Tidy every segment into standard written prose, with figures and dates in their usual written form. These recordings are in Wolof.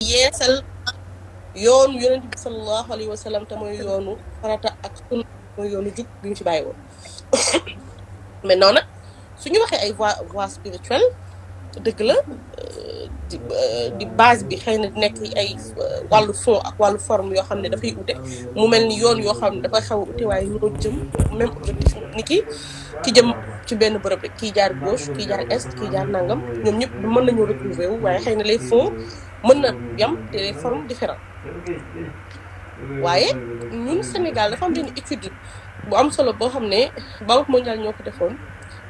yeesal yoonu yonent bi sallallahu alayhi wa sallam te mooy yoonu farata ak sunna mooy yoonu jub bi ñu fi bàyyi woon maintenant nag suñu waxee ay voie spirituelle dëgg la di base bi xëy na nekk ay wàllu fond ak wàllu forme yoo xam ne dafay ute mu mel ni yoon yoo xam ne dafay xaw a ute waaye ñoo jëm même objectif ni ki jëm ci benn bërëb rek kii jaar gauche kii jaar est kii jaar nangam ñoom ñëpp mën nañoo retrouver wu waaye xëy na les fonds mën na yam te les formes différentes waaye ñun Sénégal dafa am benn étude bu am solo boo xam ne Banque mondiale ñoo ko defoon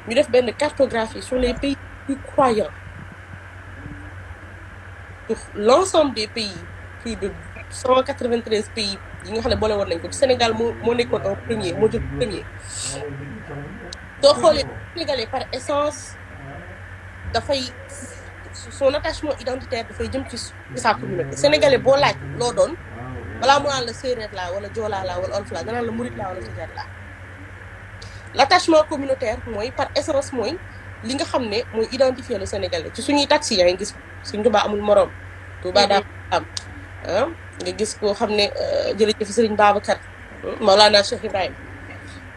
ñu def benn cartographie sur les pays plus croyants pour l'ensemble des pays plus de 193 pays yi nga xam ne boole woon nañ ko Sénégal moo nekkoon en premier moo jël premier soo xoolee Sénégalais par essence dafay son attachement identitaire dafay jëm ci sa communauté Sénégalais boo laaj loo doon balaa mu naan la séeréer laa wala joolaa laa wala olof laa danaan la murit laa wala tijaan laa l'attachement communautaire mooy par essence mooy li nga xam ne mooy identifier le Sénégalais ci suñuy taxi yaa ngi gis suñ Touba amul morom Touba daa am nga gis koo xam ne jërëjëf Serigne Babacar Maolana Cheikh Ibrahima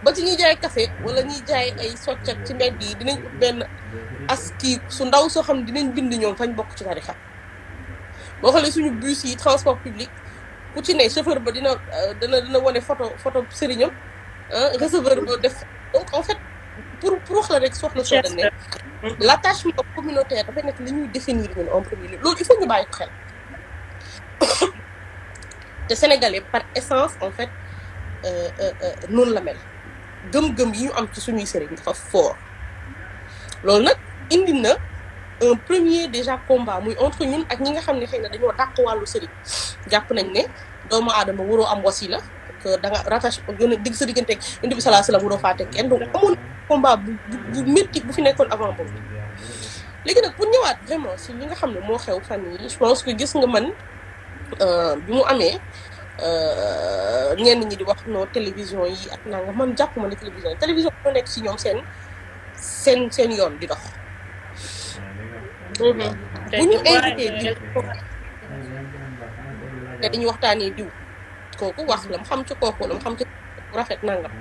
ba ci ñuy jaay café wala ñuy jaay ay soccak ci mbedd yi dinañ ut benn aski su ndaw soo xam ne dinañ bind ñoom fañ bokk ci tarixa boo xoolee suñu bus yi transport public ku ci ne chauffeur ba dina wane photo sëriñam receveur ba def donc en fait pour wax la rek soxla soo dañ ne l'attachement communautaire dafay nekk li ñuy définir ñun en premier lieu loolu il faut ñu bàyyi ko xel te sénégalais par essence en fait noonu la mel gëm-gëm yi ñu am ci suñuy sëriñ dafa fort loolu nag indi na un premier déjà combat muy entre ñun ak ñi nga xam ne xëy na dañoo dàq wàllu sëriñ jàpp nañ ne doomu aadama waroo am wasila que da nga rattache digg sa diggante ak Yonent bi sallallahu alayhi wasallam waroo fàtte kenn donc amoon combat bu métti bu fi nekkoon avant boobu léegi nag pour ñëwaat vraiment si li nga xam ne moo xew fan yi je pense que gis nga man bi mu amee ñenn ñi di wax no télévision yi ak nanga man jàpp ma ne télévision moo nekk ci ñoom seen yoon di dox bu ñu invité diw te dañuy waxtaanee diw kooku wax la mu xam ci kooku la mu xam ci rafet nangam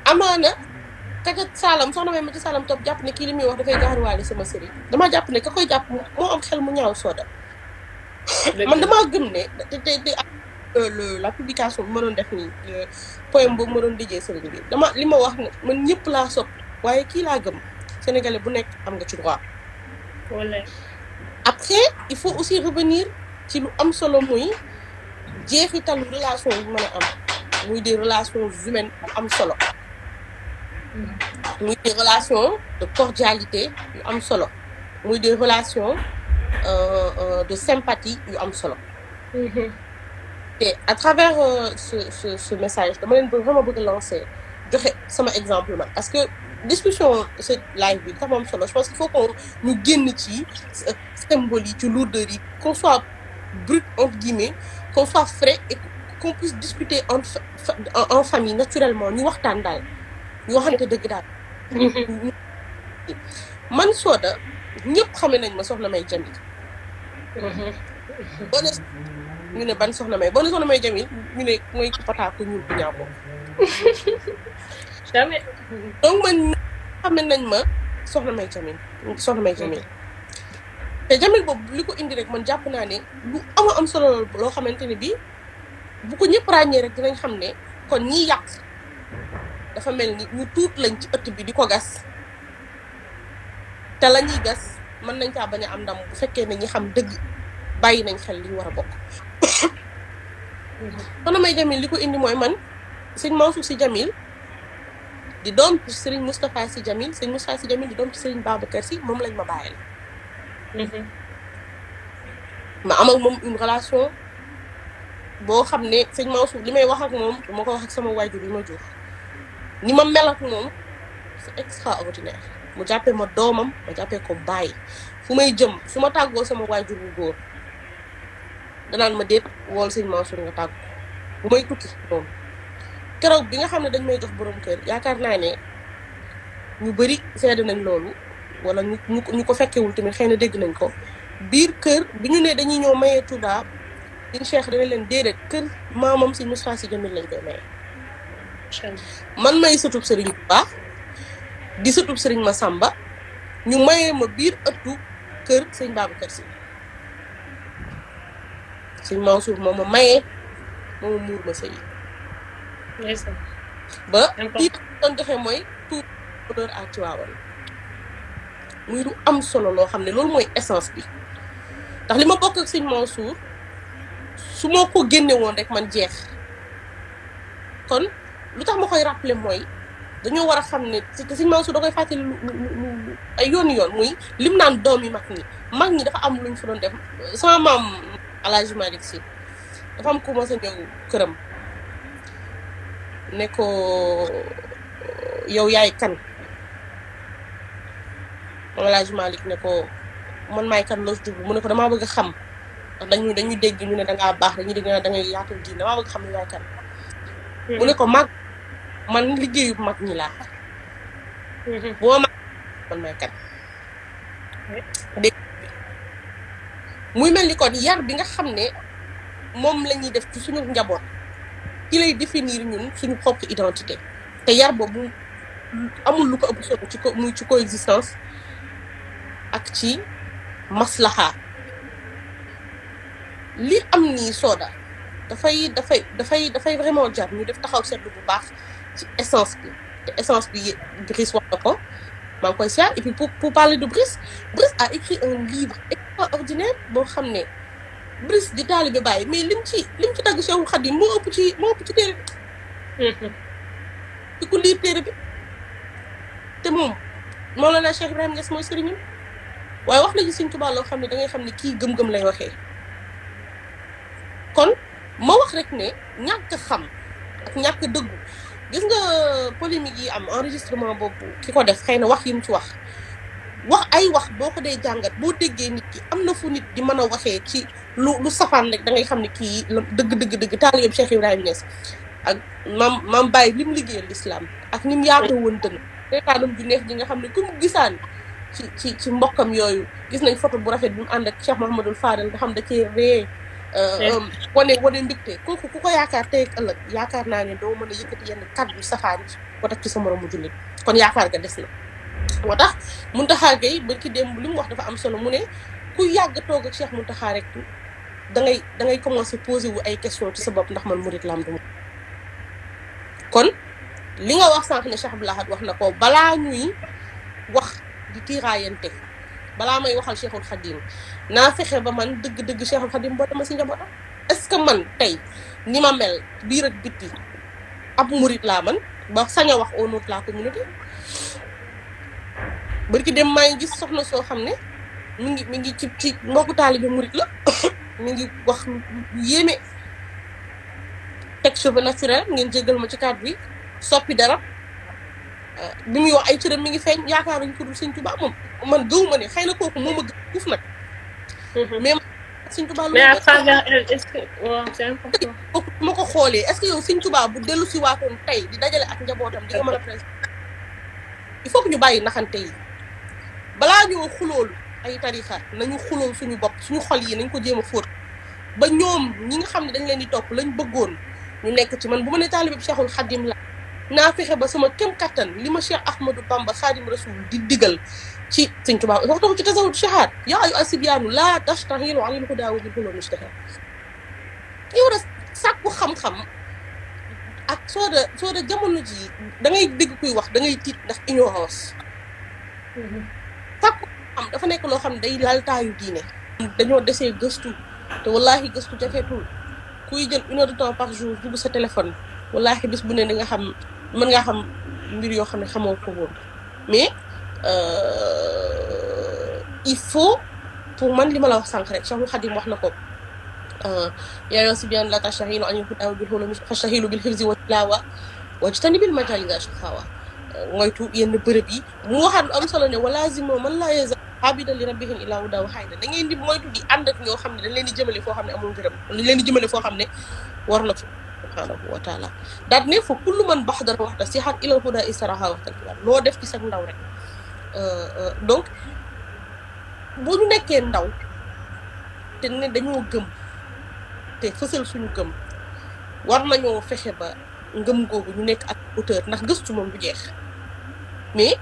amaana kaja Saalam soxna ma ci Saalam topp jàpp ne kii li muy wax dafay gaaruwaale sama sëriñ dama jàpp ne ka koy jàpp moo am xel mu ñaaw sooda man damaa gëm ne te la publication bu ma doon def nii poème boobu ma doon dijee sëriñ bi li ma wax ne man ñëpp laa sopp waaye kii laa gëm sénégalais bu nekk am nga ci droit après il faut aussi revenir ci lu am solo muy jeexitalu relation yu mën a am muy des relations humaines yu am solo muy des relations de cordialité yu am solo muy des relations de sympathie yu am solo te à travers ce message dama leen vraiment bëgg a lancer joxe sama exemple man parce que discussion ce live bi dafa am solo je pense qu'il faut qu'on ñu génn ci symbole yi ci lourdeur yi qu'on soit brut entre guillemets qu'on soit frais et qu'on puisse discuter en famille naturellement ñu waxtaan daal ñu waxante dëgg daal man Soda ñëpp xame nañ ma soxna May Jamil boo ne ñu ne ban soxna May boo ne soxna May Jamil ñu ne mooy pataaku ñuul bu ñaaw boobu jamais donc man xame nañ ma soxna May Jamil te Jamil boobu li ko indi rek man jàpp naa ne lu am solo loo xamante ne bii bu ko ñëpp ràññee rek dinañ xam ne kon ñiy yàq dafa mel ni ñu tuut lañ ci ëtt bi di ko gas te la ñuy gas mën nañ caa bañ a am ndam bu fekkee ne ñi xam dëgg bàyyi nañ xel li ñu war a bokk. soxna May Jamil li ko indi mooy man sëñ Mansour Sy Jamil di doom ci Serigne Moustapha Sy Jamil sëñ Moustapha Sy Jamil di doom ci Serigne Babacar Sy moom lañ ma bàyyil ma am ak moom une relation boo xam ne sëñ Mansour li may wax ak moom dama ko wax ak sama waajur bi ma jur ni ma mel ak moom c'est extraordinaire mu jàppee ma doomam ma jàppee ko bàyyi fu may jëm su ma tàggoo sama waajur bu góor danaan ma déet wool sëñ Mansour nga tàggu bu may tukki moom keroog bi nga xam ne dañ may jox borom kër yaakaar naa ne ñu bëri seede nañ loolu wala ñu ko fekkewul tamit xëy na dégg nañ ko biir kër bi ñu ne dañuy ñëw mayee Touba Serigne Cheikh dana leen déedéet kër maamam si Moustapha Sy Jamil lañ koy maye man may sëtub Serigne Touba di sëtub Serigne Massamba ñu mayee ma biir ëttu kër Serigne Babacar Sy Serigne Mansour moom ma mayee moom ma muur ma sëy ba kii doon joxe mooy tout honneur à Tivaouane muy lu am solo loo xam ne loolu mooy essence bi ndax li ma bokk ak Serigne Mansour su ma ko génne woon rek man jeex kon lu tax ma koy rappeler mooy dañoo war a xam ne Serigne Mansour da koy fàttali lu ay yoon muy lim naan doom yi mag ñi dafa am luñ fa doon def sama maam El Hadj Malick Sy dafa am ku ma sa ñëw këram ne ko yow yaay kan El Hadj Malick ne ko man maay kan loo jublu mu ne ko damaa bëgg a xam ndax dañuy dégg ñu ne dangaa baax dañuy dégg ne dangay yaatal diin damaa bëgg a xam ne yaay kan mu ne ko man liggéeyu mag ñi laa boo man maay kan dégg muy mel ni kon yar bi nga xam ne moom la ñuy def ci suñu njaboot ci lay définir ñun suñu propre identité te yar boobu amul lu ko ëpp solo ci coexistence ak ci maslaha li am nii Soda dafay vraiment jar ñu def taxaw seetlu bu baax ci essence bi te essence bi Brice wax na ko maa ngi koy siyaar et puis pour parler de Brice a écrit un livre extraordinaire boo xam ne Brice di taalibe Baay mais lim ci tagg Cheikhul Khadim moo ëpp ci téere bi ci ku liir téere bi te moom Mawlana Cheikh Ibrahima Niass mooy sëriñam waaye wax na ci Sëriñ Tuubaa loo xam ne da ngay xam ne kii gëm-gëm lay waxee kon ma wax rek ne ñàkk xam ak ñàkk dëggu gis nga polémique yi am enregistrement boobu ki ko def xëy na wax yi mu ci wax ay wax boo ko dee jàngat boo déggee nit ki am na fu nit di mën a waxee ci lu safaan rek da ngay xam ne kii dëgg taalibe Cheikh Ibrahima Niass ak maam Baye li mu liggéeyal l'islam ak ni mu yaatoo woon dënn reetaanam ju neex ji nga xam ne ku mu gisaan ci mbokkam yooyu gis nañ photo bu rafet bi mu ànd ak Cheikh Mouhamadul Fadel nga xam da cee ree wane mbégte kooku ku ko yaakaar tey ak ëllëg yaakaar naa ne doo mën a yëkkati yenn kàddu yu safaan ko tax ci sa moromu jullit kon yaakaar ga des na moo tax Mountakha Gueye ba ki démb li mu wax dafa am solo mu ne ku yàgg toog ak Cheikh Mountakha rek da ngay commencer poser wu ay question ci sa bopp ndax man murit lam du kon li nga wax sànq ne Cheikh Abdou Lahad wax na ko balaa ñuy wax di tiiraayante balaa may waxal Cheikhul Khadim naa fexe ba man dëgg Cheikhul Khadim boo dama si njabootam est-ce que man tey ni ma mel biir ak bitti ab murit laa man ba sañ a wax au nom de la communauté bari ki dem maa ngi gis soxna soo xam ne mi ngi ci mbokku taalibe murit la mi ngi wax yéeme teg cheveux naturel ngeen jégal ma ci kàddu bi soppi dara bi muy wax ay cëram mi ngi feeñ yaakaaruñ ko dul Sëñ Tuubaa moom man gëw ma ne xëy na kooku moo ma gën fuuf nag mais Sëñ Tuubaa mais à travers elle est-ce que waaw c'est important kooku ma ko xoolee est-ce que yow Sëñ Tuubaa bu dellu si waatoon tey di dajale ak njabootam di nga mën a presse il faut que ñu bàyyi naxante yi balaa ñoo xuloolu ay tarixa nañu xulool suñu bopp suñu xol yi nañ ko jéem a fóot ba ñoom ñi nga xam ne dañ leen di topp lañ bëggoon ñu nekk ci man bu ma ne taalibe bi Cheikhul Khadim la naa fexe ba sama kem kattan li ma Cheikh Ahmadou Bamba Khadim Rasoul di digal ci Sëñ Tuubaa wax ko ci tasawud shahad yaa ayu asibiyaanu laa tashtahilu anil hudaa wa bil hulumi mushtahar yow war a sàkku xam-xam ak soo da jamono ji da ngay dégg kuy wax da ngay tiit ndax ignorance sàkku xam dafa nekk loo xam ne day laltaayu diine dañoo desee gëstu te wallahi gëstu jafeetul kuy jël 1 heure de temps par jour dugg sa téléphone wallahi bis bu ne di nga xam mën ngaa xam mbir yoo xam ne xamoo ko woon mais il faut pour man li ma la wax sànq rek Cheikhul Khadim wax na ko yaa yoo si bien la tashahilu an yuhudaw bil hulumi fashahilu bil hifzi wa tilawa wajtanibil majaliza shaqawa ngoytu yenn bërëb yi mu waxaat lu am solo ne walazimo man laa yazal abida li rabbihim ila hudaw hayda da ngeen di moytu di ànd ak ñoo xam ne dañ leen di jëmale foo xam ne amul ngërëm dañ leen di jëmale foo xam ne war na subhanahu wa taala daat ne fa kullu man baxdara waxta si xat ilal huda istaraha waxtal filam loo def ci sa ndaw rek donc boo ñu nekkee ndaw te ne dañoo gëm te fësal suñu gëm war nañoo fexe ba ngëm googu ñu nekk ak auteur ndax gëstu moom du jeex mais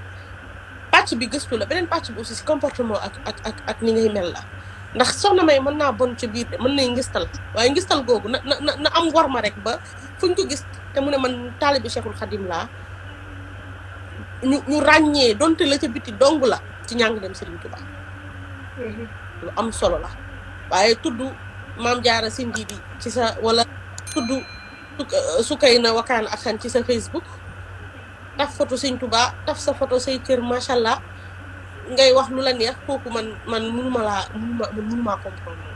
pàcc bi gëstu la beneen pàcc bi aussi si comportement ak ni ngay mel la ndax soxna May mën naa bon ca biir de mën nay ngistal waaye ngistal googu na am war ma rek ba fuñ ko gis te mu ne man taalibi Cheikhul Khadim laa ñu ràññee donte la ca biti dong la ci ñàng dem Serigne Touba lu am solo la waaye tudd Maam Jaara si Ndidi ci sa wala tudd Sukayna Wakaan ak xan ci sa Facebook taf photo Serigne Touba taf sa photo say cër macha allah ngay wax lu la neex kooku man mënuma comprendre